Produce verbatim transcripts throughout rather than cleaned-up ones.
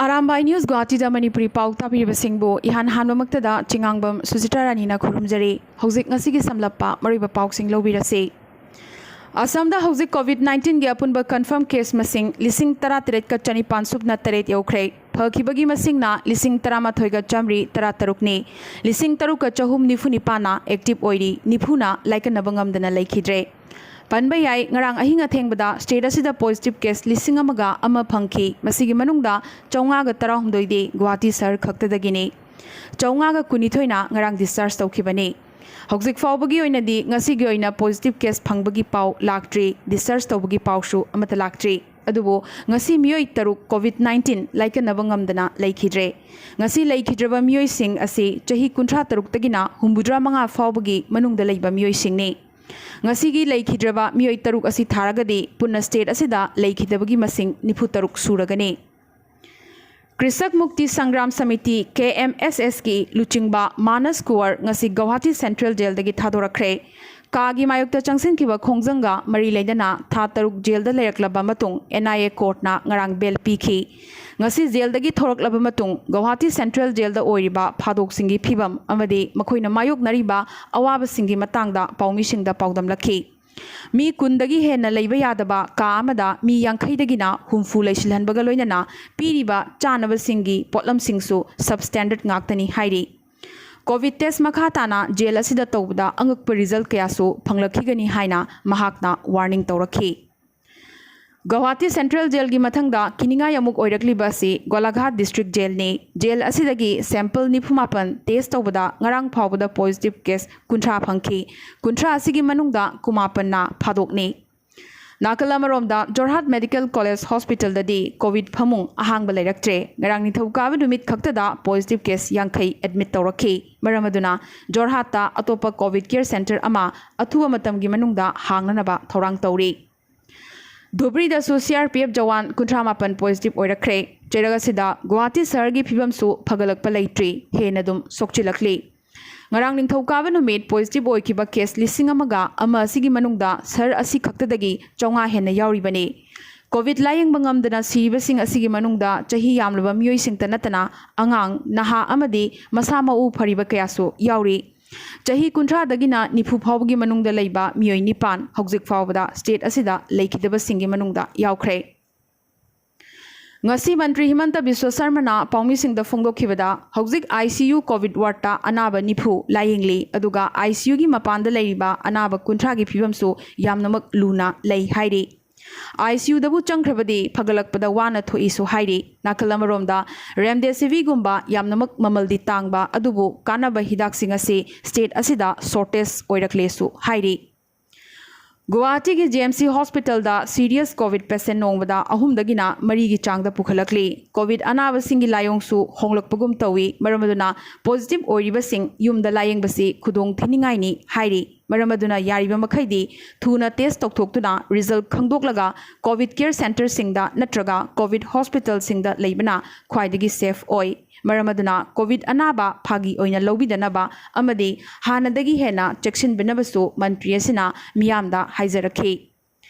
Arambai news ꯒꯨꯋꯥꯍꯥꯇꯤꯗ Manipuri ꯄꯥꯎ ꯇꯥꯕꯤꯔꯤꯕꯁꯤꯡꯕꯨ ꯏꯍꯥꯟ ꯍꯥꯟꯕꯃꯛꯇꯗ ꯆꯤꯉꯥꯡꯕꯝ ꯁꯨꯖꯤꯇꯥ ꯔꯥꯅꯤꯅ ꯈꯨꯔꯨꯝꯖꯔꯤ꯫ ꯍꯧꯖꯤꯛ ꯉꯁꯤꯒꯤ ꯁꯝꯂꯞꯄ ꯃꯔꯨꯑꯣꯏꯕ ꯄꯥꯎꯁꯤꯡ ꯂꯧꯕꯤꯔꯁꯤ꯫ ꯑꯁꯥꯝꯗ ꯍꯧꯖꯤꯛ ꯀꯣꯚꯤꯗ ꯅꯥꯏꯟꯇꯤꯟꯒꯤ ꯑꯄꯨꯟꯕ ꯀꯟꯐꯥꯔꯝ ꯀꯦꯁ ꯃꯁꯤꯡ ꯂꯤꯁꯤꯡ ꯇꯔꯥꯇꯔꯦꯠꯀ ꯆꯅꯤꯄꯥꯟ ꯁꯨꯞꯅ ꯇꯔꯦꯠ ꯌꯧꯈ꯭ꯔꯦ꯫ ꯐꯈꯤꯕꯒꯤ ꯃꯁꯤꯡꯅ ꯂꯤꯁꯤꯡ ꯇꯔꯥꯃꯥꯊꯣꯏꯒ ꯆꯥꯝꯃꯔꯤ ꯇꯔꯥꯇꯔꯨꯛꯅꯤ꯫ ꯂꯤꯁꯤꯡ ꯇꯔꯨꯛꯀ ꯆꯍꯨꯝ ꯅꯤꯐꯨ ꯅꯤꯄꯥꯟꯅ ꯑꯦꯛꯇꯤꯚ ꯑꯣꯏꯔꯤ, ꯅꯤꯐꯨꯅ ꯂꯥꯏꯀꯠꯅꯕ ꯉꯝꯗꯅ ꯂꯩꯈꯤꯗ꯭ꯔꯦ꯫ ꯄꯟꯕ ꯌꯥꯏ, ꯉꯔꯥꯡ ꯑꯍꯤꯡ ꯑꯊꯦꯡꯕꯗ ꯁ꯭ꯇꯦꯠ ꯑꯁꯤꯗ ꯄꯣꯖꯤꯇꯤꯚ ꯀꯦꯁ ꯂꯤꯁꯤꯡ ꯑꯃꯒ ꯑꯃ ꯐꯪꯈꯤ꯫ ꯃꯁꯤꯒꯤ ꯃꯅꯨꯡꯗ ꯆꯥꯝꯃꯉꯥꯒ ꯇꯔꯥꯍꯨꯝꯗꯣꯏꯗꯤ ꯒꯨꯋꯥꯍꯥꯇꯤ ꯁꯍꯔ ꯈꯛꯇꯗꯒꯤꯅꯤ꯫ ꯆꯥꯝꯃꯉꯥꯒ ꯀꯨꯟꯅꯤꯊꯣꯏꯅ ꯉꯔꯥꯡ ꯗꯤꯁꯆꯥꯔꯖ ꯇꯧꯈꯤꯕꯅꯤ꯫ ꯍꯧꯖꯤꯛ ꯐꯥꯎꯕꯒꯤ ꯑꯣꯏꯅꯗꯤ ꯉꯁꯤꯒꯤ ꯑꯣꯏꯅ ꯄꯣꯖꯤꯇꯤꯚ ꯀꯦꯁ ꯐꯪꯕꯒꯤ ꯄꯥꯎ ꯂꯥꯛꯇ꯭ꯔꯤ, ꯗꯤꯁꯆꯥꯔꯖ ꯇꯧꯕꯒꯤ ꯄꯥꯎꯁꯨ ꯑꯃꯠꯇ ꯂꯥꯛꯇ꯭ꯔꯤ꯫ ꯑꯗꯨꯕꯨ ꯉꯁꯤ ꯃꯤꯑꯣꯏ ꯇꯔꯨꯛ ꯀꯣꯚꯤꯗ ꯅꯥꯏꯟꯇꯤꯟ ꯂꯥꯏꯀꯠꯅꯕ ꯉꯝꯗꯅ ꯂꯩꯈꯤꯗ꯭ꯔꯦ꯫ ꯉꯁꯤ ꯂꯩꯈꯤꯗ꯭ꯔꯕ ꯃꯤꯑꯣꯏꯁꯤꯡ ꯑꯁꯤ ꯆꯍꯤ ꯀꯨꯟꯊ꯭ꯔꯥ ꯇꯔꯨꯛꯇꯒꯤꯅ ꯍꯨꯝꯐꯨꯇꯔꯥ ꯃꯉꯥ ꯐꯥꯎꯕꯒꯤ ꯃꯅꯨꯡꯗ ꯂꯩꯕ ꯃꯤꯑꯣꯏꯁꯤꯡꯅꯤ꯫ ꯉꯁꯤꯒꯤ ꯂꯩꯈꯤꯗ꯭ꯔꯕ ꯃꯤꯑꯣꯏ ꯇꯔꯨꯛ ꯑꯁꯤ ꯊꯥꯔꯒꯗꯤ ꯄꯨꯟꯅ ꯁ꯭ꯇꯦꯠ ꯑꯁꯤꯗ ꯂꯩꯈꯤꯗꯕꯒꯤ ꯃꯁꯤꯡ ꯅꯤꯐꯨ ꯇꯔꯨꯛ ꯁꯨꯔꯒꯅꯤ꯫ ꯀ꯭ꯔꯤꯁꯛ ꯃꯨꯛꯇꯤ ꯁꯪꯒ꯭ꯔꯥꯝ ꯁꯃꯤꯇꯤ, ꯀꯦ ꯑꯦꯝ ꯑꯦꯁ ꯑꯦꯁꯀꯤ ꯂꯨꯆꯤꯡꯕ ꯃꯥꯅꯁ ꯀꯨꯋꯔ ꯉꯁꯤ ꯒꯧꯍꯥꯇꯤ ꯁꯦꯟꯇ꯭ꯔꯦꯜ ꯖꯦꯜꯗꯒꯤ ꯊꯥꯗꯣꯔꯛꯈ꯭ꯔꯦ꯫ ꯀꯥꯒꯤ ꯃꯥꯌꯣꯛꯇ ꯆꯪꯁꯤꯟꯈꯤꯕ ꯈꯣꯡꯖꯪꯒ ꯃꯔꯤ ꯂꯩꯅꯅ ꯊꯥ ꯇꯔꯨꯛ ꯖꯦꯜꯗ ꯂꯩꯔꯛꯂꯕ ꯃꯇꯨꯡ ꯑꯦꯟ ꯑꯥꯏ ꯑꯦ ꯀꯣꯔꯠꯅ ꯉꯔꯥꯡ ꯕꯦꯜ ꯄꯤꯈꯤ꯫ ꯉꯁꯤ ꯖꯦꯜꯗꯒꯤ ꯊꯣꯔꯛꯂꯕ ꯃꯇꯨꯡ ꯒꯧꯍꯥꯇꯤ ꯁꯦꯟꯇ꯭ꯔꯦꯜ ꯖꯦꯜꯗ ꯑꯣꯏꯔꯤꯕ ꯐꯥꯗꯣꯛꯁꯤꯡꯒꯤ ꯐꯤꯕꯝ ꯑꯃꯗꯤ ꯃꯈꯣꯏꯅ ꯃꯥꯌꯣꯛꯅꯔꯤꯕ ꯑꯋꯥꯕꯁꯤꯡꯒꯤ ꯃꯇꯥꯡꯗ ꯄꯥꯎꯃꯤꯁꯤꯡꯗ ꯄꯥꯎꯗꯝꯂꯛꯈꯤ꯫ ꯃꯤ ꯀꯨꯟꯗꯒꯤ ꯍꯦꯟꯅ ꯂꯩꯕ ꯌꯥꯗꯕ ꯀꯥ ꯑꯃꯗ ꯃꯤ ꯌꯥꯡꯈꯩꯗꯒꯤꯅ ꯍꯨꯝꯐꯨ ꯂꯩꯁꯤꯜꯍꯟꯕꯒ ꯂꯣꯏꯅꯅ ꯄꯤꯔꯤꯕ ꯆꯥꯅꯕꯁꯤꯡꯒꯤ ꯄꯣꯠꯂꯝꯁꯤꯡꯁꯨ ꯁꯕꯁ꯭ꯇꯦꯟꯗꯔꯗ ꯉꯥꯛꯇꯅꯤ ꯍꯥꯏꯔꯤ꯫ ꯀꯣꯚꯤꯗ ꯇꯦꯁ ꯃꯈꯥ ꯇꯥꯅ ꯖꯦꯜ ꯑꯁꯤꯗ ꯇꯧꯕꯗ ꯑꯉꯛꯄ ꯔꯤꯖꯜ ꯀꯌꯥꯁꯨ ꯐꯪꯂꯛꯈꯤꯒꯅꯤ ꯍꯥꯏꯅ ꯃꯍꯥꯛꯅ ꯋꯥꯔꯅꯤꯡ ꯇꯧꯔꯛꯈꯤ꯫ ꯒꯧꯍꯥꯇꯤ ꯁꯦꯟꯇ꯭ꯔꯦꯜ ꯖꯦꯜꯒꯤ ꯃꯊꯪꯗ ꯀꯤꯅꯤꯡꯉꯥꯏ ꯑꯃꯨꯛ ꯑꯣꯏꯔꯛꯂꯤꯕ ꯑꯁꯤ ꯒꯣꯂꯥꯘꯥꯠ ꯗꯤꯁꯇ꯭ꯔꯤꯛ ꯖꯦꯜꯅꯤ꯫ ꯖꯦꯜ ꯑꯁꯤꯗꯒꯤ ꯁꯦꯝꯄꯜ ꯅꯤꯐꯨ ꯃꯥꯄꯟ ꯇꯦꯁ ꯇꯧꯕꯗ ꯉꯔꯥꯡ ꯐꯥꯎꯕꯗ ꯄꯣꯖꯤꯇꯤꯚ ꯀꯦꯁ ꯀꯨꯟꯊ꯭ꯔꯥ ꯐꯪꯈꯤ꯫ ꯀꯨꯟꯊ꯭ꯔꯥ ꯑꯁꯤꯒꯤ ꯃꯅꯨꯡꯗ ꯀꯨꯟꯃꯥꯄꯟꯅ ꯐꯥꯗꯣꯛꯅꯤ꯫ ꯅꯥꯀꯜ ꯑꯃꯔꯣꯝꯗ ꯖꯣꯔꯍꯥꯠ ꯃꯦꯗꯤꯀꯦꯜ ꯀꯣꯂꯦꯖ ꯍꯣꯁꯄꯤꯇꯥꯜꯗꯗꯤ ꯀꯣꯚꯤꯗ ꯐꯃꯨꯡ ꯑꯍꯥꯡꯕ ꯂꯩꯔꯛꯇ꯭ꯔꯦ꯫ ꯉꯔꯥꯡ ꯅꯤꯡꯊꯧꯀꯥꯕ ꯅꯨꯃꯤꯠ ꯈꯛꯇꯗ ꯄꯣꯖꯤꯇꯤꯚ ꯀꯦꯁ ꯌꯥꯡꯈꯩ ꯑꯦꯗꯃꯤꯠ ꯇꯧꯔꯛꯈꯤ꯫ ꯃꯔꯝ ꯑꯗꯨꯅ ꯖꯣꯔꯍꯥꯠꯇ ꯑꯇꯣꯞꯄ ꯀꯣꯚꯤꯗ ꯀꯦꯌꯔ ꯁꯦꯟꯇꯔ ꯑꯃ ꯑꯊꯨꯕ ꯃꯇꯝꯒꯤ ꯃꯅꯨꯡꯗ ꯍꯥꯡꯅꯅꯕ ꯊꯧꯔꯥꯡ ꯇꯧꯔꯤ꯫ ꯙꯨꯕ꯭ꯔꯤꯗꯁꯨ C R P F Jawan ꯀꯨꯟꯊ꯭ꯔꯥ ꯃꯥꯄꯟ ꯄꯣꯖꯤꯇꯤꯚ ꯑꯣꯏꯔꯛꯈ꯭ꯔꯦ꯫ ꯆꯩꯔꯛ ꯑꯁꯤꯗ ꯒꯨꯋꯥꯍꯥꯇꯤ ꯁꯍꯔꯒꯤ ꯐꯤꯕꯝꯁꯨ ꯐꯒꯠꯂꯛꯄ ꯂꯩꯇ꯭ꯔꯤ, ꯍꯦꯟꯅ ꯑꯗꯨꯝ ꯁꯣꯛꯆꯤꯜꯂꯛꯂꯤ꯫ ꯉꯔꯥꯡ ꯅꯤꯡꯊꯧꯀꯥꯕ ꯅꯨꯃꯤꯠ ꯄꯣꯖꯤꯇꯤꯚ ꯑꯣꯏꯈꯤꯕ ꯀꯦꯁ ꯂꯤꯁꯤꯡ ꯑꯃꯒ ꯑꯃ ꯑꯁꯤꯒꯤ ꯃꯅꯨꯡꯗ ꯁꯍꯔ ꯑꯁꯤ ꯈꯛꯇꯗꯒꯤ ꯆꯥꯝꯃꯉꯥ ꯍꯦꯟꯅ ꯌꯥꯎꯔꯤꯕꯅꯤ꯫ ꯀꯣꯚꯤꯗ ꯂꯥꯌꯦꯡꯕ ꯉꯝꯗꯅ ꯁꯤꯔꯤꯕꯁꯤꯡ ꯑꯁꯤꯒꯤ ꯃꯅꯨꯡꯗ ꯆꯍꯤ ꯌꯥꯝꯂꯕ ꯃꯤꯑꯣꯏꯁꯤꯡꯇ ꯅꯠꯇꯅ ꯑꯉꯥꯡ, ꯅꯍꯥ ꯑꯃꯗꯤ ꯃꯁꯥ ꯃꯎ ꯐꯔꯤꯕ ꯀꯌꯥꯁꯨ ꯌꯥꯎꯔꯤ꯫ ꯆꯍꯤ ꯀꯨꯟꯊ꯭ꯔꯥꯗꯒꯤꯅ ꯅꯤꯐꯨ ꯐꯥꯎꯕꯒꯤ ꯃꯅꯨꯡꯗ ꯂꯩꯕ ꯃꯤꯑꯣꯏ ꯅꯤꯄꯥꯟ ꯍꯧꯖꯤꯛ ꯐꯥꯎꯕꯗ ꯁ꯭ꯇꯦꯠ ꯑꯁꯤꯗ ꯂꯩꯈꯤꯗꯕꯁꯤꯡꯒꯤ ꯃꯅꯨꯡꯗ ꯌꯥꯎꯈ꯭ꯔꯦ꯫ ꯉꯁꯤ ꯃꯟꯇ꯭ꯔꯤ ꯍꯤꯃꯟꯇ ꯕꯤꯁ꯭ꯋ ꯁꯔꯃꯅ ꯄꯥꯎꯃꯤꯁꯤꯡꯗ ꯐꯣꯡꯗꯣꯛꯈꯤꯕꯗ, ꯍꯧꯖꯤꯛ ICU ꯀꯣꯚꯤꯗ ꯋꯥꯔꯗꯇ ꯑꯅꯥꯕ ꯅꯤꯐꯨ ꯂꯥꯌꯦꯡꯂꯤ, ꯑꯗꯨꯒ ICUꯒꯤ ꯃꯄꯥꯟꯗ ꯂꯩꯔꯤꯕ ꯑꯅꯥꯕ ꯀꯨꯟꯊ꯭ꯔꯥꯒꯤ ꯐꯤꯕꯝꯁꯨ ꯌꯥꯝꯅꯃꯛ ꯂꯨꯅ ꯂꯩ ꯍꯥꯏꯔꯤ꯫ ICUꯗꯕꯨ ꯆꯪꯈ꯭ꯔꯕꯗꯤ ꯐꯒꯠꯂꯛꯄꯗ ꯋꯥꯅ ꯊꯣꯛꯏꯁꯨ ꯍꯥꯏꯔꯤ꯫ ꯅꯥꯀꯜ ꯑꯃꯔꯣꯝꯗ, ꯔꯦꯝꯗꯦꯁꯤꯚꯤꯒꯨꯝꯕ ꯌꯥꯝꯅꯃꯛ ꯃꯃꯜꯗꯤ ꯇꯥꯡꯕ ꯑꯗꯨꯕꯨ ꯀꯥꯟꯅꯕ ꯍꯤꯗꯥꯛꯁꯤꯡ ꯑꯁꯤ ꯁ꯭ꯇꯦꯠ ꯑꯁꯤꯗ ꯁꯣꯔꯇꯦꯖ ꯑꯣꯏꯔꯛꯂꯦꯁꯨ ꯍꯥꯏꯔꯤ꯫ ꯒꯨꯋꯥꯍꯥꯇꯤꯒꯤ GMC ꯍꯣꯁꯄꯤꯇꯥꯜꯗ ꯁꯤꯔꯤꯌꯁ ꯀꯣꯚꯤꯗ ꯄꯦꯁꯦꯟ ꯅꯣꯡꯃꯗ ꯑꯍꯨꯝꯗꯒꯤꯅ ꯃꯔꯤꯒꯤ ꯆꯥꯡꯗ ꯄꯨꯈꯠꯂꯛꯂꯤ꯫ ꯀꯣꯚꯤꯗ ꯑꯅꯥꯕꯁꯤꯡꯒꯤ ꯂꯥꯏꯑꯣꯡꯁꯨ ꯍꯣꯡꯂꯛꯄꯒꯨꯝ ꯇꯧꯏ, ꯃꯔꯝ ꯑꯗꯨꯅ ꯄꯣꯖꯤꯇꯤꯚ ꯑꯣꯏꯔꯤꯕꯁꯤꯡ ꯌꯨꯝꯗ ꯂꯥꯌꯦꯡꯕꯁꯤ ꯈꯨꯗꯣꯡ ꯊꯤꯅꯤꯡꯉꯥꯏꯅꯤ ꯍꯥꯏꯔꯤ꯫ ꯃꯔꯝ ꯑꯗꯨꯅ ꯌꯥꯔꯤꯕ ꯃꯈꯩꯗꯤ ꯊꯨꯅ ꯇꯦꯁ ꯇꯧꯊꯣꯛꯇꯨꯅ ꯔꯤꯖꯜ ꯈꯪꯗꯣꯛꯂꯒ ꯀꯣꯚꯤꯗ ꯀꯦꯌꯔ ꯁꯦꯟꯇꯔꯁꯤꯡꯗ ꯅꯠꯇ꯭ꯔꯒ ꯀꯣꯚꯤꯗ ꯍꯣꯁꯄꯤꯇꯥꯜꯁꯤꯡꯗ ꯂꯩꯕꯅ ꯈ꯭ꯋꯥꯏꯗꯒꯤ ꯁꯦꯐ ꯑꯣꯏ꯫ ꯃꯔꯝ ꯑꯗꯨꯅ ꯀꯣꯚꯤꯗ ꯑꯅꯥꯕ ꯐꯥꯒꯤ ꯑꯣꯏꯅ ꯂꯧꯕꯤꯗꯅꯕ ꯑꯃꯗꯤ ꯍꯥꯟꯅꯗꯒꯤ ꯍꯦꯟꯅ ꯆꯦꯛꯁꯤꯟꯕꯤꯅꯕꯁꯨ ꯃꯟꯇ꯭ꯔꯤ ꯑꯁꯤꯅ ꯃꯤꯌꯥꯝꯗ ꯍꯥꯏꯖꯔꯛꯈꯤ꯫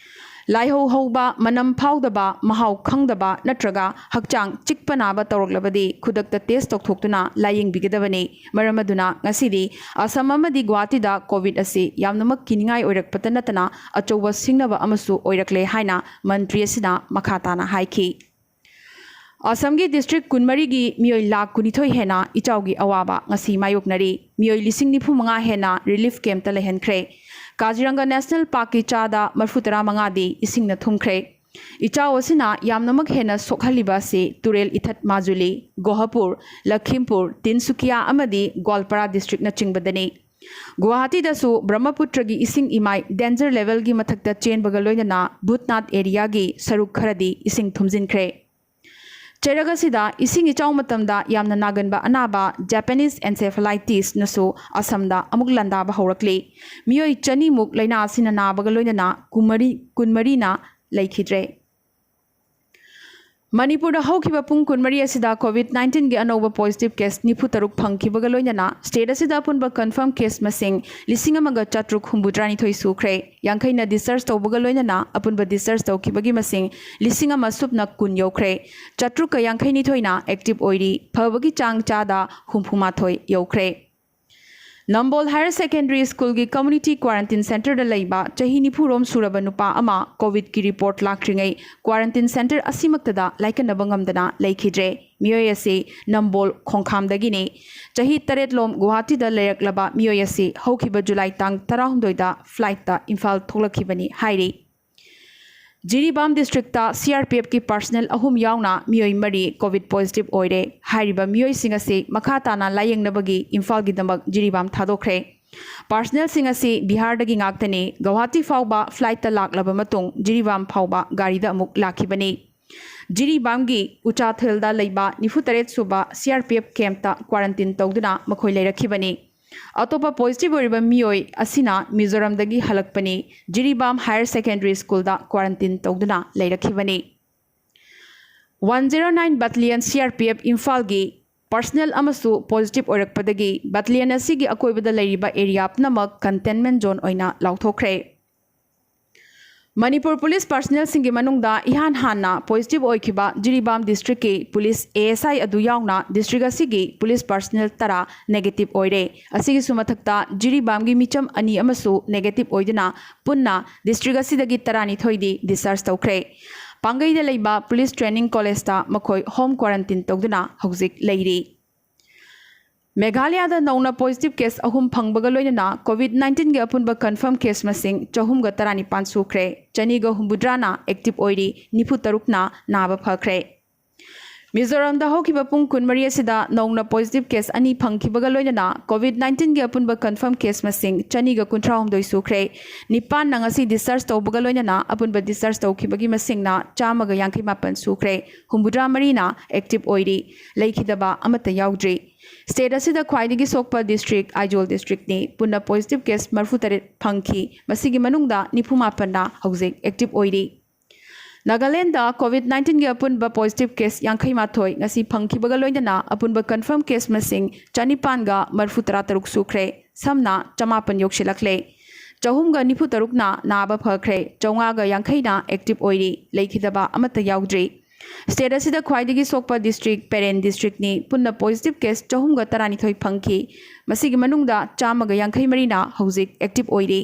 ꯂꯥꯏꯍꯧ ꯍꯧꯕ, ꯃꯅꯝ ꯐꯥꯎꯗꯕ, ꯃꯍꯥꯎ ꯈꯪꯗꯕ ꯅꯠꯇ꯭ꯔꯒ ꯍꯛꯆꯥꯡ ꯆꯤꯛꯄ ꯅꯥꯕ ꯇꯧꯔꯛꯂꯕꯗꯤ ꯈꯨꯗꯛꯇ ꯇꯦꯁ ꯇꯧꯊꯣꯛꯇꯨꯅ ꯂꯥꯌꯦꯡꯕꯤꯒꯗꯕꯅꯤ꯫ ꯃꯔꯝ ꯑꯗꯨꯅ ꯉꯁꯤꯗꯤ ꯑꯁꯥꯝ ꯑꯃꯗꯤ ꯒꯨꯋꯥꯍꯥꯇꯤꯗ ꯀꯣꯚꯤꯗ ꯑꯁꯤ ꯌꯥꯝꯅꯃꯛ ꯀꯤꯅꯤꯡꯉꯥꯏ ꯑꯣꯏꯔꯛꯄꯇ ꯅꯠꯇꯅ ꯑꯆꯧꯕ ꯁꯤꯡꯅꯕ ꯑꯃꯁꯨ ꯑꯣꯏꯔꯛꯂꯦ ꯍꯥꯏꯅ ꯃꯟꯇ꯭ꯔꯤ ꯑꯁꯤꯅ ꯃꯈꯥ ꯇꯥꯅ ꯍꯥꯏꯈꯤ꯫ ꯑꯁꯥꯝꯒꯤ ꯗꯤꯁꯇ꯭ꯔꯤꯛ ꯀꯨꯟꯃꯔꯤꯒꯤ ꯃꯤꯑꯣꯏ ꯂꯥꯈ ꯀꯨꯟꯅꯤꯊꯣꯏ ꯍꯦꯟꯅ ꯏꯆꯥꯎꯒꯤ ꯑꯋꯥꯕ ꯉꯁꯤ ꯃꯥꯌꯣꯛꯅꯔꯤ꯫ ꯃꯤꯑꯣꯏ ꯂꯤꯁꯤꯡ ꯅꯤꯐꯨ ꯃꯉꯥ ꯍꯦꯟꯅ ꯔꯤꯂꯤꯐ ꯀꯦꯝꯞꯇ ꯂꯩꯍꯟꯈ꯭ꯔꯦ꯫ ꯀꯥꯖꯤꯔꯪꯒ ꯅꯦꯁꯅꯦꯜ ꯄꯥꯔꯛꯀꯤ ꯆꯥꯗ ꯃꯔꯤꯐꯨ ꯇꯔꯥ ꯃꯉꯥꯗꯤ ꯏꯁꯤꯡꯅ ꯊꯨꯝꯈ꯭ꯔꯦ꯫ ꯏꯆꯥꯎ ꯑꯁꯤꯅ ꯌꯥꯝꯅꯃꯛ ꯍꯦꯟꯅ ꯁꯣꯛꯍꯜꯂꯤꯕ ꯑꯁꯤ ꯇꯨꯔꯦꯜ ꯏꯊꯠ ꯃꯥꯖꯨꯂꯤ, ꯒꯣꯍꯄꯨꯔ, ꯂꯈꯤꯝꯄꯨꯔ, ꯇꯤꯟꯁꯨꯀꯤꯌꯥ ꯑꯃꯗꯤ ꯒ꯭ꯋꯥꯜꯄꯥꯔꯥ ꯗꯤꯁꯇ꯭ꯔꯤꯛꯅꯆꯤꯡꯕꯗꯅꯤ꯫ ꯒꯨꯋꯥꯍꯥꯇꯤꯗꯁꯨ ꯕ꯭ꯔꯍꯃꯄꯨꯇ꯭ꯔꯒꯤ ꯏꯁꯤꯡ ꯏꯃꯥꯏ ꯗꯦꯟꯖꯔ ꯂꯦꯚꯦꯜꯒꯤ ꯃꯊꯛꯇ ꯆꯦꯟꯕꯒ ꯂꯣꯏꯅꯅ ꯚꯨꯠꯅꯥꯊ ꯑꯦꯔꯤꯌꯥꯒꯤ ꯁꯔꯨꯛ ꯈꯔꯗꯤ ꯏꯁꯤꯡ ꯊꯨꯝꯖꯤꯟꯈ꯭ꯔꯦ꯫ ꯆꯩꯔꯛ ꯑꯁꯤꯗ ꯏꯁꯤꯡ ꯏꯆꯥꯎ ꯃꯇꯝꯗ ꯌꯥꯝꯅ ꯅꯥꯒꯟꯕ ꯑꯅꯥꯕ ꯖꯄꯥꯅꯤꯁ ꯑꯦꯟꯁꯦꯐꯦꯂꯥꯏꯇꯤꯁꯅꯁꯨ ꯑꯁꯥꯝꯗ ꯑꯃꯨꯛ ꯂꯥꯟꯗꯥꯕ ꯍꯧꯔꯛꯂꯤ꯫ ꯃꯤꯑꯣꯏ ꯆꯅꯤꯃꯨꯛ ꯂꯥꯏꯅꯥ ꯑꯁꯤꯅ ꯅꯥꯕꯒ ꯂꯣꯏꯅꯅ ꯀꯨꯟꯃꯔꯤ, ꯀꯨꯟꯃꯔꯤꯅ ꯂꯩꯈꯤꯗ꯭ꯔꯦ꯫ ꯃꯅꯤꯄꯨꯔꯗ ꯍꯧꯈꯤꯕ ꯄꯨꯡ ꯀꯨꯟꯃꯔꯤ ꯑꯁꯤꯗ COVID nineteenꯒꯤ ꯑꯅꯧꯕ positive case ꯅꯤꯐꯨ ꯇꯔꯨꯛ ꯐꯪꯈꯤꯕꯒ ꯂꯣꯏꯅꯅ state ꯑꯁꯤꯗ ꯑꯄꯨꯟꯕ confirm case ꯃꯁꯤꯡ ꯂꯤꯁꯤꯡ ꯑꯃꯒ ꯆꯥꯇ꯭ꯔꯨꯛ ꯍꯨꯝꯐꯨꯇꯔꯥꯅꯤꯊꯣꯏ ꯁꯨꯈ꯭ꯔꯦ꯫ ꯌꯥꯡꯈꯩꯅ discharge ꯇꯧꯕꯒ ꯂꯣꯏꯅꯅ ꯑꯄꯨꯟꯕ discharge ꯇꯧꯈꯤꯕꯒꯤ ꯃꯁꯤꯡ ꯂꯤꯁꯤꯡ ꯑꯃ ꯁꯨꯞꯅ ꯀꯨꯟ ꯌꯧꯈ꯭ꯔꯦ꯫ ꯆꯥꯇ꯭ꯔꯨꯛꯀ ꯌꯥꯡꯈꯩꯅꯤꯊꯣꯏꯅ active ꯑꯣꯏꯔꯤ꯫ ꯐꯕꯒꯤ ꯆꯥꯡ ꯆꯥꯗ ꯍꯨꯝꯐꯨꯃꯥꯊꯣꯏ ꯌꯧꯈ꯭ꯔꯦ꯫ ꯅꯝꯕꯣꯜ Higher Secondary Schoolꯒꯤ community quarantine centreꯗ ꯂꯩꯕ ꯆꯍꯤ ꯅꯤꯐꯨ ꯔꯣꯝ ꯁꯨꯔꯕ ꯅꯨꯄꯥ ꯑꯃ COVIDꯀꯤ report ꯂꯥꯛꯇ꯭ꯔꯤꯉꯩ quarantine centre ꯑꯁꯤꯃꯛꯇꯗ ꯂꯥꯏꯀꯠꯅꯕ ꯉꯝꯗꯅ ꯂꯩꯈꯤꯗ꯭ꯔꯦ꯫ ꯃꯤꯑꯣꯏ ꯑꯁꯤ ꯅꯝꯕꯣꯜ ꯈꯣꯡꯈꯥꯝꯗꯒꯤꯅꯤ꯫ ꯆꯍꯤ ꯇꯔꯦꯠ ꯂꯣꯝ ꯒꯨꯋꯥꯍꯥꯇꯤꯗ ꯂꯩꯔꯛꯂꯕ ꯃꯤꯑꯣꯏ ꯑꯁꯤ ꯍꯧꯈꯤꯕ July ꯇꯥꯡ ꯇꯔꯥꯍꯨꯝꯗꯣꯏꯗ flightꯇ ꯏꯝꯐꯥꯜ ꯊꯣꯛꯂꯛꯈꯤꯕꯅꯤ ꯍꯥꯏꯔꯤ꯫ ꯖꯤꯔꯤꯕꯥꯝ districtꯇ CRPFꯀꯤ personnel ꯑꯍꯨꯝ ꯌꯥꯎꯅ ꯃꯤꯑꯣꯏ ꯃꯔꯤ COVID positive ꯑꯣꯏꯔꯦ꯫ ꯍꯥꯏꯔꯤꯕ ꯃꯤꯑꯣꯏꯁꯤꯡ ꯑꯁꯤ ꯃꯈꯥ ꯇꯥꯅ ꯂꯥꯌꯦꯡꯅꯕꯒꯤ ꯏꯝꯐꯥꯜꯒꯤꯗꯃꯛ ꯖꯤꯔꯤꯕꯥꯝ ꯊꯥꯗꯣꯛꯈ꯭ꯔꯦ꯫ Personnelꯁꯤꯡ ꯑꯁꯤ ꯕꯤꯍꯥꯔꯗꯒꯤ ꯉꯥꯛꯇꯅꯤ꯫ ꯒꯧꯍꯥꯇꯤ ꯐꯥꯎꯕ flightꯇ ꯂꯥꯛꯂꯕ ꯃꯇꯨꯡ ꯖꯤꯔꯤꯕꯥꯝ ꯐꯥꯎꯕ ꯒꯥꯔꯤꯗ ꯑꯃꯨꯛ ꯂꯥꯛꯈꯤꯕꯅꯤ꯫ ꯖꯤꯔꯤꯕꯥꯝꯒꯤ ꯎꯆꯥꯊꯦꯜꯗ ꯂꯩꯕ ꯅꯤꯐꯨ ꯇꯔꯦꯠ ꯁꯨꯕ CRPF campꯇ quarantine ꯇꯧꯗꯨꯅ ꯃꯈꯣꯏ ꯂꯩꯔꯛꯈꯤꯕꯅꯤ꯫ ꯑꯇꯣꯞꯄ positive ꯑꯣꯏꯔꯤꯕ ꯃꯤꯑꯣꯏ ꯑꯁꯤꯅ ꯃꯤꯖꯣꯔꯥꯝꯗꯒꯤ ꯍꯜꯂꯛꯄꯅꯤ꯫ ꯖꯤꯔꯤꯕꯥꯝ Higher Secondary Schoolꯗ quarantine ꯇꯧꯗꯨꯅ ꯂꯩꯔꯛꯈꯤꯕꯅꯤ꯫ One zero nine Battalion CRPF ꯏꯝꯐꯥꯜꯒꯤ personnel ꯑꯃꯁꯨ positive ꯑꯣꯏꯔꯛꯄꯗꯒꯤ battalion ꯑꯁꯤꯒꯤ ꯑꯀꯣꯏꯕꯗ ꯂꯩꯔꯤꯕ area ꯄꯨꯝꯅꯃꯛ containment zone ꯑꯣꯏꯅ ꯂꯥꯎꯊꯣꯛꯈ꯭ꯔꯦ꯫ ꯃꯅꯤꯄꯨꯔ police personnelꯁꯤꯡꯒꯤ ꯃꯅꯨꯡꯗ ꯏꯍꯥꯟ ꯍꯥꯟꯅ positive ꯑꯣꯏꯈꯤꯕ ꯖꯤꯔꯤꯕꯥꯝ districtꯀꯤ police ASI ꯑꯗꯨ ꯌꯥꯎꯅ district ꯑꯁꯤꯒꯤ police personnel ꯇꯔꯥ negative ꯑꯣꯏꯔꯦ꯫ ꯑꯁꯤꯒꯤꯁꯨ ꯃꯊꯛꯇ ꯖꯤꯔꯤꯕꯥꯝꯒꯤ ꯃꯤꯆꯝ ꯑꯅꯤ ꯑꯃꯁꯨ negative ꯑꯣꯏꯗꯨꯅ ꯄꯨꯟꯅ district ꯑꯁꯤꯗꯒꯤ ꯇꯔꯥꯅꯤꯊꯣꯏꯗꯤ discharge ꯇꯧꯈ꯭ꯔꯦ꯫ ꯄꯥꯡꯒꯩꯗ ꯂꯩꯕ police training collegeꯇ ꯃꯈꯣꯏ home quarantine ꯇꯧꯗꯨꯅ ꯍꯧꯖꯤꯛ ꯂꯩꯔꯤ꯫ ꯃꯦꯘꯥꯂꯌꯥꯗ ꯅꯧꯅ positive case ꯑꯍꯨꯝ ꯐꯪꯕꯒ ꯂꯣꯏꯅꯅ COVID nineteenꯒꯤ ꯑꯄꯨꯟꯕ confirm case ꯃꯁꯤꯡ ꯆꯍꯨꯝꯒ ꯇꯔꯥꯅꯤꯄꯥꯟ ꯁꯨꯈ꯭ꯔꯦ꯫ ꯆꯅꯤꯒ ꯍꯨꯝꯐꯨꯇꯔꯥꯅ active ꯑꯣꯏꯔꯤ, ꯅꯤꯐꯨ ꯇꯔꯨꯛꯅ ꯅꯥꯕ ꯐꯈ꯭ꯔꯦ꯫ ꯃꯤꯖꯣꯔꯥꯝꯗ ꯍꯧꯈꯤꯕ ꯄꯨꯡ ꯀꯨꯟꯃꯔꯤ ꯑꯁꯤꯗ ꯅꯧꯅ positive case ꯑꯅꯤ ꯐꯪꯈꯤꯕꯒ ꯂꯣꯏꯅꯅ COVID nineteenꯒꯤ ꯑꯄꯨꯟꯕ confirm case ꯃꯁꯤꯡ ꯆꯅꯤꯒ ꯀꯨꯟꯊ꯭ꯔꯥꯍꯨꯝꯗꯣꯏ ꯁꯨꯈ꯭ꯔꯦ꯫ ꯅꯤꯄꯥꯟꯅ ꯉꯁꯤ discharge ꯇꯧꯕꯒ ꯂꯣꯏꯅꯅ ꯑꯄꯨꯟꯕ discharge ꯇꯧꯈꯤꯕꯒꯤ ꯃꯁꯤꯡꯅ ꯆꯥꯝꯃꯒ ꯌꯥꯡꯈꯩ ꯃꯥꯄꯟ ꯁꯨꯈ꯭ꯔꯦ꯫ ꯍꯨꯝꯐꯨꯇꯔꯥ ꯃꯔꯤꯅ active ꯑꯣꯏꯔꯤ꯫ ꯂꯩꯈꯤꯗꯕ ꯑꯃꯠꯇ ꯌꯥꯎꯗ꯭ꯔꯤ꯫ State ꯑꯁꯤꯗ ꯈ꯭ꯋꯥꯏꯗꯒꯤ ꯁꯣꯛꯄ district ꯑꯥꯏꯖꯣꯜ districtꯅꯤ꯫ ꯄꯨꯟꯅ positive case ꯃꯔꯤꯐꯨꯇꯔꯦꯠ ꯐꯪꯈꯤ꯫ ꯃꯁꯤꯒꯤ ꯃꯅꯨꯡꯗ ꯅꯤꯐꯨꯃꯥꯄꯟꯅ ꯍꯧꯖꯤꯛ active ꯑꯣꯏꯔꯤ꯫ ꯅꯥꯒꯥꯂꯦꯟꯗ COVID nineteen-ꯒꯤ ꯑꯄꯨꯟꯕ positive case ꯌꯥꯡꯈꯩ ꯃꯥꯊꯣꯏ ꯉꯁꯤ ꯐꯪꯈꯤꯕꯒ ꯂꯣꯏꯅꯅ ꯑꯄꯨꯟꯕ confirm case ꯃꯁꯤꯡ ꯆꯅꯤꯄꯥꯟꯒ ꯃꯔꯤꯐꯨ ꯇꯔꯥ ꯇꯔꯨꯛ ꯁꯨꯈ꯭ꯔꯦ꯫ ꯁꯝꯅ ꯆꯃꯥꯄꯟ ꯌꯧꯁꯤꯜꯂꯛꯂꯦ꯫ ꯆꯍꯨꯝꯒ ꯅꯤꯐꯨ ꯇꯔꯨꯛꯅ ꯅꯥꯕ ꯐꯈ꯭ꯔꯦ꯫ ꯆꯥꯝꯃꯉꯥꯒ ꯌꯥꯡꯈꯩꯅ active ꯑꯣꯏꯔꯤ꯫ ꯂꯩꯈꯤꯗꯕ ꯑꯃꯠꯇ ꯌꯥꯎꯗ꯭ꯔꯤ꯫ State ꯑꯁꯤꯗ ꯈ꯭ꯋꯥꯏꯗꯒꯤ ꯁꯣꯛꯄ district ꯄꯦꯔꯦꯟ district-ꯅꯤ꯫ ꯄꯨꯟꯅ positive case ꯆꯍꯨꯝꯒ ꯇꯔꯥꯅꯤꯊꯣꯏ ꯐꯪꯈꯤ꯫ ꯃꯁꯤꯒꯤ ꯃꯅꯨꯡꯗ ꯆꯥꯝꯃꯒ ꯌꯥꯡꯈꯩ ꯃꯔꯤꯅ ꯍꯧꯖꯤꯛ active ꯑꯣꯏꯔꯤ꯫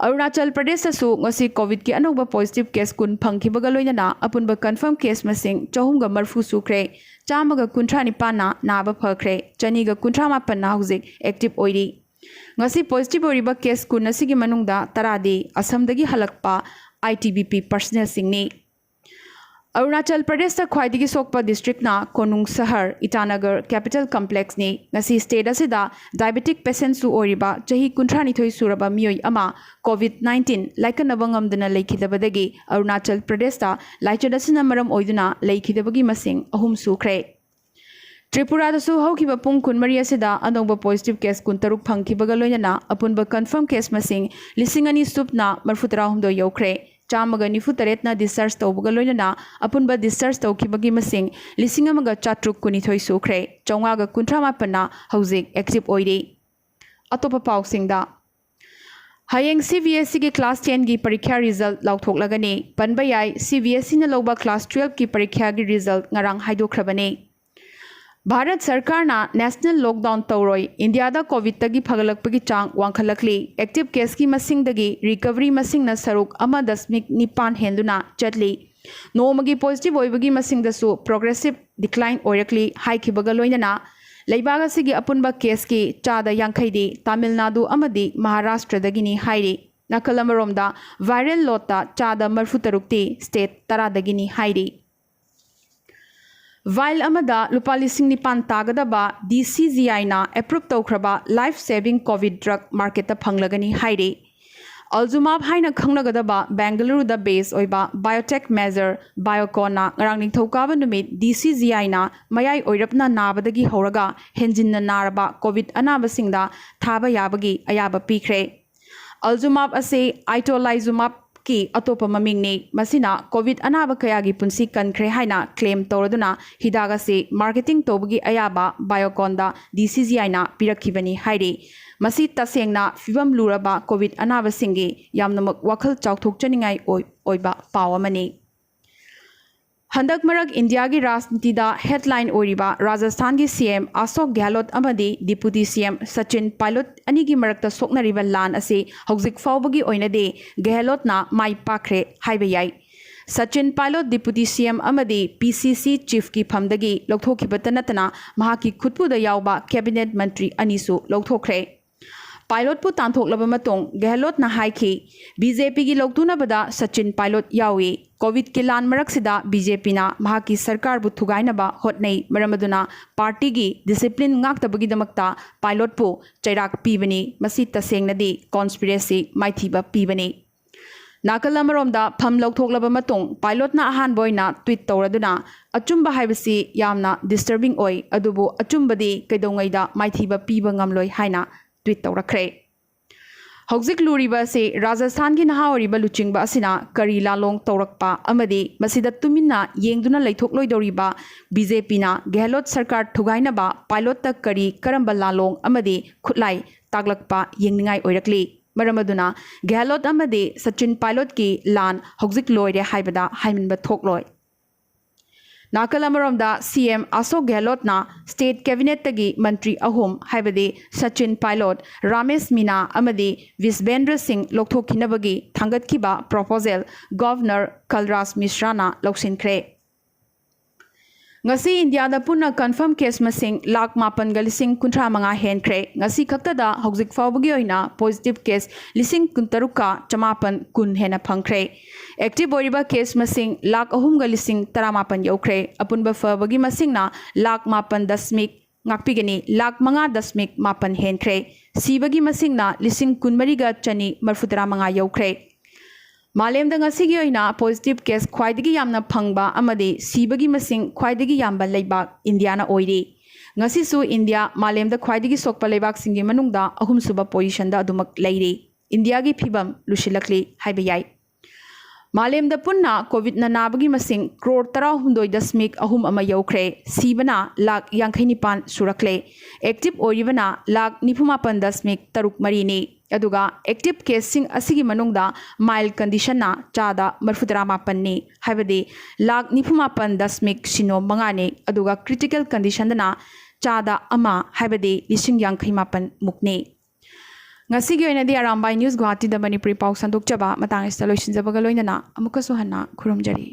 ꯑꯔꯨꯅꯥꯆꯜ ꯄ꯭ꯔꯗꯦꯁꯇꯁꯨ ꯉꯁꯤ COVID-ꯀꯤ ꯑꯅꯧꯕ positive case ꯀꯨꯟ ꯐꯪꯈꯤꯕꯒ ꯂꯣꯏꯅꯅ ꯑꯄꯨꯟꯕ confirm case ꯃꯁꯤꯡ ꯆꯍꯨꯝꯒ ꯃꯔꯤꯐꯨ ꯁꯨꯈ꯭ꯔꯦ꯫ ꯆꯥꯝꯃꯒ ꯀꯨꯟꯊ꯭ꯔꯥ ꯅꯤꯄꯥꯟꯅ ꯅꯥꯕ ꯐꯈ꯭ꯔꯦ꯫ ꯆꯅꯤꯒ ꯀꯨꯟꯊ꯭ꯔꯥ ꯃꯥꯄꯟꯅ ꯍꯧꯖꯤꯛ active ꯑꯣꯏꯔꯤ꯫ ꯉꯁꯤ positive ꯑꯣꯏꯔꯤꯕ case ꯀꯨꯟ ꯑꯁꯤꯒꯤ ꯃꯅꯨꯡꯗ ꯇꯔꯥꯗꯤ ꯑꯁꯝꯗꯒꯤ ꯍꯜꯂꯛꯄ ITBP personnel-ꯁꯤꯡꯅꯤ꯫ ꯑꯔꯨꯅꯥꯆꯜ ꯄ꯭ꯔꯗꯦꯁꯇ ꯈ꯭ꯋꯥꯏꯗꯒꯤ ꯁꯣꯛꯄ district-ꯅ ꯀꯣꯅꯨꯡ ꯁꯍꯔ, ꯏꯇꯥꯅꯒꯔ capital complex-ꯅꯤ꯫ ꯉꯁꯤ state ꯑꯁꯤꯗ diabetic patient-ꯁꯨ ꯑꯣꯏꯔꯤꯕ ꯆꯍꯤ ꯀꯨꯟꯊ꯭ꯔꯥꯅꯤꯊꯣꯏ ꯁꯨꯔꯕ ꯃꯤꯑꯣꯏ ꯑꯃ COVID nineteen ꯂꯥꯏꯀꯠꯅꯕ ꯉꯝꯗꯅ ꯂꯩꯈꯤꯗꯕꯗꯒꯤ ꯑꯔꯨꯅꯥꯆꯜ ꯄ꯭ꯔꯗꯦꯁꯇ ꯂꯥꯏꯆꯠ ꯑꯁꯤꯅ ꯃꯔꯝ ꯑꯣꯏꯗꯨꯅ ꯂꯩꯈꯤꯗꯕꯒꯤ ꯃꯁꯤꯡ ꯑꯍꯨꯝ ꯁꯨꯈ꯭ꯔꯦ꯫ ꯇ꯭ꯔꯤꯄꯨꯔꯥꯗꯁꯨ ꯍꯧꯈꯤꯕ ꯄꯨꯡ ꯀꯨꯟꯃꯔꯤ ꯑꯁꯤꯗ ꯑꯅꯧꯕ positive case ꯀꯨꯟꯇꯔꯨꯛ ꯐꯪꯈꯤꯕꯒ ꯂꯣꯏꯅꯅ ꯑꯄꯨꯟꯕ confirm case ꯃꯁꯤꯡ ꯂꯤꯁꯤꯡ ꯑꯅꯤ ꯁꯨꯞꯅ ꯃꯔꯤꯐꯨ ꯇꯔꯥꯍꯨꯝꯗꯣꯏ ꯌꯧꯈ꯭ꯔꯦ꯫ ꯆꯥꯝꯃꯒ ꯅꯤꯐꯨ ꯇꯔꯦꯠꯅ discharge ꯇꯧꯕꯒ ꯂꯣꯏꯅꯅ ꯑꯄꯨꯟꯕ discharge ꯇꯧꯈꯤꯕꯒꯤ ꯃꯁꯤꯡ ꯂꯤꯁꯤꯡ ꯑꯃꯒ ꯆꯥꯇ꯭ꯔꯨꯛ ꯀꯨꯟꯅꯤꯊꯣꯏ ꯁꯨꯈ꯭ꯔꯦ꯫ ꯆꯥꯝꯃꯉꯥꯒ ꯀꯨꯟꯊ꯭ꯔꯥ ꯃꯥꯄꯟꯅ ꯍꯧꯖꯤꯛ active ꯑꯣꯏꯔꯤ꯫ ꯑꯇꯣꯞꯄ ꯄꯥꯎꯁꯤꯡꯗ, ꯍꯌꯦꯡ CBSE-ꯒꯤ class ten-ꯒꯤ ꯄꯔꯤꯈ꯭ꯌꯥ result ꯂꯥꯎꯊꯣꯛꯂꯒꯅꯤ꯫ ꯄꯟꯕ ꯌꯥꯏ, CBSE-ꯅ ꯂꯧꯕ class twelve-ꯀꯤ ꯄꯔꯤꯈ꯭ꯌꯥꯒꯤ result ꯉꯔꯥꯡ ꯍꯥꯏꯗꯣꯛꯈ꯭ꯔꯕꯅꯤ꯫ ꯚꯥꯔꯠ ꯁꯔꯀꯥꯔꯅ national lockdown ꯇꯧꯔꯣꯏ꯫ ꯏꯟꯗꯤꯌꯥꯗ COVID-ꯇꯒꯤ ꯐꯒꯠꯂꯛꯄꯒꯤ ꯆꯥꯡ ꯋꯥꯡꯈꯠꯂꯛꯂꯤ꯫ Active case-ꯀꯤ ꯃꯁꯤꯡꯗꯒꯤ recovery ꯃꯁꯤꯡꯅ ꯁꯔꯨꯛ ꯑꯃ ꯗꯁꯃꯤꯛ ꯅꯤꯄꯥꯟ ꯍꯦꯟꯗꯨꯅ ꯆꯠꯂꯤ꯫ ꯅꯣꯡꯃꯒꯤ positive ꯑꯣꯏꯕꯒꯤ ꯃꯁꯤꯡꯗꯁꯨ progressive decline ꯑꯣꯏꯔꯛꯂꯤ ꯍꯥꯏꯈꯤꯕꯒ ꯂꯣꯏꯅꯅ ꯂꯩꯕꯥꯛ ꯑꯁꯤꯒꯤ ꯑꯄꯨꯟꯕ case-ꯀꯤ ꯆꯥꯗ ꯌꯥꯡꯈꯩꯗꯤ ꯇꯥꯃꯤꯜ ꯅꯥꯗꯨ ꯑꯃꯗꯤ ꯃꯍꯥꯔꯥꯁꯇ꯭ꯔꯗꯒꯤꯅꯤ ꯍꯥꯏꯔꯤ꯫ ꯅꯥꯀꯜ ꯑꯃꯔꯣꯝꯗ viral load-ꯇ ꯆꯥꯗ ꯃꯔꯤꯐꯨ ꯇꯔꯨꯛꯇꯤ state ꯇꯔꯥꯗꯒꯤꯅꯤ ꯍꯥꯏꯔꯤ꯫ Vial ꯑꯃꯗ ꯂꯨꯄꯥ ꯂꯤꯁꯤꯡ ꯅꯤꯄꯥꯟ ꯇꯥꯒꯗꯕ DCGI-ꯅ approve ꯇꯧꯈ꯭ꯔꯕ life saving COVID drug market-ꯇ ꯐꯪꯂꯒꯅꯤ ꯍꯥꯏꯔꯤ꯫ Alzumab ꯍꯥꯏꯅ ꯈꯪꯅꯒꯗꯕ ꯕꯦꯡꯒꯂꯨꯔꯨꯗ base ꯑꯣꯏꯕ biotech major Biocon-ꯅ ꯉꯔꯥꯡ ꯅꯤꯡꯊꯧꯀꯥꯕ ꯅꯨꯃꯤꯠ DCGI-ꯅ ꯃꯌꯥꯏ ꯑꯣꯏꯔꯞꯅ ꯅꯥꯕꯗꯒꯤ ꯍꯧꯔꯒ ꯍꯦꯟꯖꯤꯟꯅ ꯅꯥꯔꯕ COVID ꯑꯅꯥꯕꯁꯤꯡꯗ ꯊꯥꯕ ꯌꯥꯕꯒꯤ ꯑꯌꯥꯕ ꯄꯤꯈ꯭ꯔꯦ꯫ Alzumab ꯑꯁꯤ itolizumab ꯀꯤ ꯑꯇꯣꯞꯄ ꯃꯃꯤꯡꯅꯤ꯫ ꯃꯁꯤꯅ ꯀꯣꯚꯤꯗ ꯑꯅꯥꯕ ꯀꯌꯥꯒꯤ ꯄꯨꯟꯁꯤ ꯀꯟꯈ꯭ꯔꯦ ꯍꯥꯏꯅ ꯀ꯭ꯂꯦꯝ ꯇꯧꯔꯗꯨꯅ ꯍꯤꯗꯥꯛ ꯑꯁꯤ ꯃꯥꯔꯀꯦꯇꯤꯡ ꯇꯧꯕꯒꯤ ꯑꯌꯥꯕ ꯕꯥꯏꯑꯣꯀꯣꯟꯗ ꯗꯤ ꯁꯤ ꯖꯤ ꯑꯥꯏꯅ ꯄꯤꯔꯛꯈꯤꯕꯅꯤ ꯍꯥꯏꯔꯤ꯫ ꯃꯁꯤ ꯇꯁꯦꯡꯅ ꯐꯤꯕꯝ ꯂꯨꯔꯕ ꯀꯣꯚꯤꯗ ꯑꯅꯥꯕꯁꯤꯡꯒꯤ ꯌꯥꯝꯅꯃꯛ ꯋꯥꯈꯜ ꯆꯥꯎꯊꯣꯛꯆꯅꯤꯡꯉꯥꯏ ꯑꯣꯏ-, ꯑꯣꯏꯕ ꯄꯥꯎ ꯑꯃꯅꯤ꯫ ꯍꯟꯗꯛ ꯃꯔꯛ ꯏꯟꯗꯤꯌꯥꯒꯤ ꯔꯥꯖꯅꯤꯇꯤꯗ ꯍꯦꯗꯂꯥꯏꯟ ꯑꯣꯏꯔꯤꯕ ꯔꯥꯖꯁꯊꯥꯟꯒꯤ ꯁꯤ ꯑꯦꯝ ꯑꯁꯣꯛ ꯒꯦꯍꯂꯣꯠ ꯑꯃꯗꯤ ꯗꯤꯄꯨꯇꯤ ꯁꯤ ꯑꯦꯝ ꯁꯆꯤꯟ ꯄꯥꯏꯂꯣꯠ ꯑꯅꯤꯒꯤ ꯃꯔꯛꯇ ꯁꯣꯛꯅꯔꯤꯕ ꯂꯥꯟ ꯑꯁꯤ ꯍꯧꯖꯤꯛ ꯐꯥꯎꯕꯒꯤ ꯑꯣꯏꯅꯗꯤ ꯒꯦꯍꯂꯣꯠꯅ ꯃꯥꯏ ꯄꯥꯛꯈ꯭ꯔꯦ ꯍꯥꯏꯕ ꯌꯥꯏ꯫ ꯁꯆꯤꯟ ꯄꯥꯏꯂꯣꯠ ꯗꯤꯄꯨꯇꯤ ꯁꯤ ꯑꯦꯝ ꯑꯃꯗꯤ ꯄꯤ ꯁꯤ ꯁꯤ ꯆꯤꯐꯀꯤ ꯐꯝꯗꯒꯤ ꯂꯧꯊꯣꯛꯈꯤꯕꯇ ꯅꯠꯇꯅ ꯃꯍꯥꯛꯀꯤ ꯈꯨꯠꯄꯨꯗ ꯌꯥꯎꯕ ꯀꯦꯕꯤꯅꯦꯠ ꯃꯟꯇ꯭ꯔꯤ ꯑꯅꯤꯁꯨ ꯂꯧꯊꯣꯛꯈ꯭ꯔꯦ꯫ ꯄꯥꯏꯂꯣꯠꯄꯨ ꯇꯥꯟꯊꯣꯛꯂꯕ ꯃꯇꯨꯡ ꯒꯦꯍꯂꯣꯠꯅ ꯍꯥꯏꯈꯤ, ꯕꯤ ꯖꯦ ꯄꯤꯒꯤ ꯂꯧꯇꯨꯅꯕꯗ ꯁꯆꯤꯟ ꯄꯥꯏꯂꯣꯠ ꯌꯥꯎꯏ꯫ ꯀꯣꯚꯤꯗꯀꯤ ꯂꯥꯟ ꯃꯔꯛꯁꯤꯗ ꯕꯤ ꯖꯦ ꯄꯤꯅ ꯃꯍꯥꯛꯀꯤ ꯁꯔꯀꯥꯔꯕꯨ ꯊꯨꯒꯥꯏꯅꯕ ꯍꯣꯠꯅꯩ, ꯃꯔꯝ ꯑꯗꯨꯅ ꯄꯥꯔꯇꯤꯒꯤ ꯗꯤꯁꯤꯄ꯭ꯂꯤꯟ ꯉꯥꯛꯇꯕꯒꯤꯗꯃꯛꯇ ꯄꯥꯏꯂꯣꯠꯄꯨ ꯆꯩꯔꯥꯛ ꯄꯤꯕꯅꯤ꯫ ꯃꯁꯤ ꯇꯁꯦꯡꯅꯗꯤ ꯀꯣꯟꯁꯄꯤꯔꯦꯁꯤ ꯃꯥꯏꯊꯤꯕ ꯄꯤꯕꯅꯤ꯫ ꯅꯥꯀꯜ ꯑꯃꯔꯣꯝꯗ ꯐꯝ ꯂꯧꯊꯣꯛꯂꯕ ꯃꯇꯨꯡ ꯄꯥꯏꯂꯣꯠꯅ ꯑꯍꯥꯟꯕ ꯑꯣꯏꯅ ꯇ꯭ꯋꯤꯠ ꯇꯧꯔꯗꯨꯅ, "ꯑꯆꯨꯝꯕ ꯍꯥꯏꯕꯁꯤ ꯌꯥꯝꯅ ꯗꯤꯁꯇꯔꯕꯤꯡ ꯑꯣꯏ, ꯑꯗꯨꯕꯨ ꯑꯆꯨꯝꯕꯗꯤ ꯀꯩꯗꯧꯉꯩꯗ ꯃꯥꯏꯊꯤꯕ ꯄꯤꯕ ꯉꯝꯂꯣꯏ" ꯍꯥꯏꯅ ꯇ꯭ꯋꯤꯠ ꯇꯧꯔꯛꯈ꯭ꯔꯦ꯫ ꯍꯧꯖꯤꯛ ꯂꯨꯔꯤꯕ ꯑꯁꯤ ꯔꯥꯖꯁꯊꯥꯟꯒꯤ ꯅꯍꯥ ꯑꯣꯏꯔꯤꯕ ꯂꯨꯆꯤꯡꯕ ꯑꯁꯤꯅ ꯀꯔꯤ ꯂꯥꯂꯣꯡ ꯇꯧꯔꯛꯄ ꯑꯃꯗꯤ ꯃꯁꯤꯗ ꯇꯨꯃꯤꯟꯅ ꯌꯦꯡꯗꯨꯅ ꯂꯩꯊꯣꯛꯂꯣꯏꯗꯧꯔꯤꯕ ꯕꯤ ꯖꯦ ꯄꯤꯅ ꯒꯦꯍꯂꯣꯠ ꯁꯔꯀꯥꯔ ꯊꯨꯒꯥꯏꯅꯕ ꯄꯥꯏꯂꯣꯠꯇ ꯀꯔꯤ ꯀꯔꯝꯕ ꯂꯥꯂꯣꯡ ꯑꯃꯗꯤ ꯈꯨꯠꯂꯥꯏ ꯇꯥꯛꯂꯛꯄ ꯌꯦꯡꯅꯤꯡꯉꯥꯏ ꯑꯣꯏꯔꯛꯂꯤ꯫ ꯃꯔꯝ ꯑꯗꯨꯅ ꯒꯦꯍꯂꯣꯠ ꯑꯃꯗꯤ ꯁꯆꯤꯟ ꯄꯥꯏꯂꯣꯠꯀꯤ ꯂꯥꯟ ꯍꯧꯖꯤꯛ ꯂꯣꯏꯔꯦ ꯍꯥꯏꯕꯗ ꯍꯥꯏꯃꯟꯕ ꯊꯣꯛꯂꯣꯏ꯫ ꯅꯥꯀꯜ ꯑꯃꯔꯣꯝꯗ ꯁꯤ ꯑꯦꯝ ꯑꯁꯣꯛ ꯒꯦꯍꯂꯣꯠꯅ ꯁ꯭ꯇꯦꯠ ꯀꯦꯕꯤꯅꯦꯠꯇꯒꯤ ꯃꯟꯇ꯭ꯔꯤ ꯑꯍꯨꯝ, ꯍꯥꯏꯕꯗꯤ ꯁꯆꯤꯟ ꯄꯥꯏꯂꯣꯠ, ꯔꯥꯃꯦꯁ ꯃꯤꯅꯥ ꯑꯃꯗꯤ ꯕꯤꯁꯕꯦꯟꯗ꯭ꯔ ꯁꯤꯡ ꯂꯧꯊꯣꯛꯈꯤꯅꯕꯒꯤ ꯊꯥꯡꯒꯠꯈꯤꯕ ꯄ꯭ꯔꯣꯄꯣꯖꯦꯜ ꯒꯚꯔꯅꯔ ꯀꯜꯔꯥꯖ ꯃꯤꯁ꯭ꯔꯥꯅ ꯂꯧꯁꯤꯟꯈ꯭ꯔꯦ꯫ ꯉꯁꯤ ꯏꯟꯗꯤꯌꯥꯗ ꯄꯨꯟꯅ ꯀꯟꯐꯔꯝ ꯀꯦꯁ ꯃꯁꯤꯡ ꯂꯥꯈ ꯃꯥꯄꯟꯒ ꯂꯤꯁꯤꯡ ꯀꯨꯟꯊ꯭ꯔꯥ ꯃꯉꯥ ꯍꯦꯟꯈ꯭ꯔꯦ꯫ ꯉꯁꯤ ꯈꯛꯇꯗ ꯍꯧꯖꯤꯛ ꯐꯥꯎꯕꯒꯤ ꯑꯣꯏꯅ ꯄꯣꯖꯤꯇꯤꯚ ꯀꯦꯁ ꯂꯤꯁꯤꯡ ꯀꯨꯟꯇꯔꯨꯛꯀ ꯆꯃꯥꯄꯟ ꯀꯨꯟ ꯍꯦꯟꯅ ꯐꯪꯈ꯭ꯔꯦ꯫ ꯑꯦꯛꯇꯤꯚ ꯑꯣꯏꯔꯤꯕ ꯀꯦꯁ ꯃꯁꯤꯡ ꯂꯥꯈ ꯑꯍꯨꯝꯒ ꯂꯤꯁꯤꯡ ꯇꯔꯥꯃꯥꯄꯟ ꯌꯧꯈ꯭ꯔꯦ꯫ ꯑꯄꯨꯟꯕ ꯐꯕꯒꯤ ꯃꯁꯤꯡꯅ ꯂꯥꯈ ꯃꯥꯄꯟ ꯗꯁꯃꯤꯛ, ꯉꯥꯛꯄꯤꯒꯅꯤ, ꯂꯥꯈ ꯃꯉꯥ ꯗꯁꯃꯤꯛ ꯃꯥꯄꯟ ꯍꯦꯟꯈ꯭ꯔꯦ꯫ ꯁꯤꯕꯒꯤ ꯃꯁꯤꯡꯅ ꯂꯤꯁꯤꯡ ꯀꯨꯟꯃꯔꯤꯒ ꯆꯅꯤ ꯃꯔꯐꯨꯇꯔꯥ ꯃꯉꯥ ꯌꯧꯈ꯭ꯔꯦ꯫ ꯃꯥꯂꯦꯝꯗ ꯉꯁꯤꯒꯤ ꯑꯣꯏꯅ ꯄꯣꯖꯤꯇꯤꯚ ꯀꯦꯁ ꯈ꯭ꯋꯥꯏꯗꯒꯤ ꯌꯥꯝꯅ ꯐꯪꯕ ꯑꯃꯗꯤ ꯁꯤꯕꯒꯤ ꯃꯁꯤꯡ ꯈ꯭ꯋꯥꯏꯗꯒꯤ ꯌꯥꯝꯕ ꯂꯩꯕꯥꯛ ꯏꯟꯗꯤꯌꯥꯅ ꯑꯣꯏꯔꯤ꯫ ꯉꯁꯤꯁꯨ ꯏꯟꯗꯤꯌꯥ ꯃꯥꯂꯦꯝꯗ ꯈ꯭ꯋꯥꯏꯗꯒꯤ ꯁꯣꯛꯄ ꯂꯩꯕꯥꯛꯁꯤꯡꯒꯤ ꯃꯅꯨꯡꯗ ꯑꯍꯨꯝꯁꯨꯕ ꯄꯣꯖꯤꯁꯟꯗ ꯑꯗꯨꯃꯛ ꯂꯩꯔꯤ꯫ ꯏꯟꯗꯤꯌꯥꯒꯤ ꯐꯤꯕꯝ ꯂꯨꯁꯤꯜꯂꯛꯂꯤ ꯍꯥꯏꯕ ꯌꯥꯏ꯫ ꯃꯥꯂꯦꯝꯗ ꯄꯨꯟꯅ ꯀꯣꯚꯤꯗꯅ ꯅꯥꯕꯒꯤ ꯃꯁꯤꯡ ꯀ꯭ꯔꯣꯔ ꯇꯔꯥꯍꯨꯝꯗꯣꯏ ꯗꯁꯃꯤꯛ ꯑꯍꯨꯝ ꯑꯃ ꯌꯧꯈ꯭ꯔꯦ꯫ ꯁꯤꯕꯅ ꯂꯥꯈ ꯌꯥꯡꯈꯩ ꯅꯤꯄꯥꯟ ꯁꯨꯔꯛꯂꯦ꯫ ꯑꯦꯛꯇꯤꯚ ꯑꯣꯏꯔꯤꯕꯅ ꯂꯥꯈ ꯅꯤꯐꯨ ꯃꯥꯄꯟ ꯗꯁꯃꯤꯛ ꯇꯔꯨꯛ ꯃꯔꯤꯅꯤ꯫ ꯑꯗꯨꯒ ꯑꯦꯛꯇꯤꯚ ꯀꯦꯁꯁꯤꯡ ꯑꯁꯤꯒꯤ ꯃꯅꯨꯡꯗ ꯃꯥꯏꯜ ꯀꯟꯗꯤꯁꯟꯅ ꯆꯥꯗ ꯃꯔꯤꯐꯨ ꯇꯔꯥ ꯃꯥꯄꯟꯅꯤ, ꯍꯥꯏꯕꯗꯤ ꯂꯥꯈ ꯅꯤꯐꯨ ꯃꯥꯄꯟ ꯗꯁꯃꯤꯛ ꯁꯤꯅꯣ ꯃꯉꯥꯅꯤ꯫ ꯑꯗꯨꯒ ꯀ꯭ꯔꯤꯇꯤꯀꯦꯜ ꯀꯟꯗꯤꯁꯟꯗꯅ ꯆꯥꯗ ꯑꯃ, ꯍꯥꯏꯕꯗꯤ ꯂꯤꯁꯤꯡ ꯌꯥꯡꯈꯩ ꯃꯥꯄꯟ ꯃꯨꯛꯅꯤ꯫ ꯉꯁꯤꯒꯤ ꯑꯣꯏꯅꯗꯤ ꯑꯔꯥꯝꯕꯥꯏ ꯅ꯭ꯌꯨꯁ ꯒꯨꯋꯥꯍꯥꯇꯤꯗ ꯃꯅꯤꯄꯨꯔꯤ ꯄꯥꯎ ꯁꯟꯗꯣꯛꯆꯕ ꯃꯇꯥꯡ ꯑꯁꯤꯗ ꯂꯣꯏꯁꯤꯟꯖꯕꯒ ꯂꯣꯏꯅꯅ ꯑꯃꯨꯛꯀꯁꯨ ꯍꯟꯅ ꯈꯨꯔꯨꯝꯖꯔꯤ꯫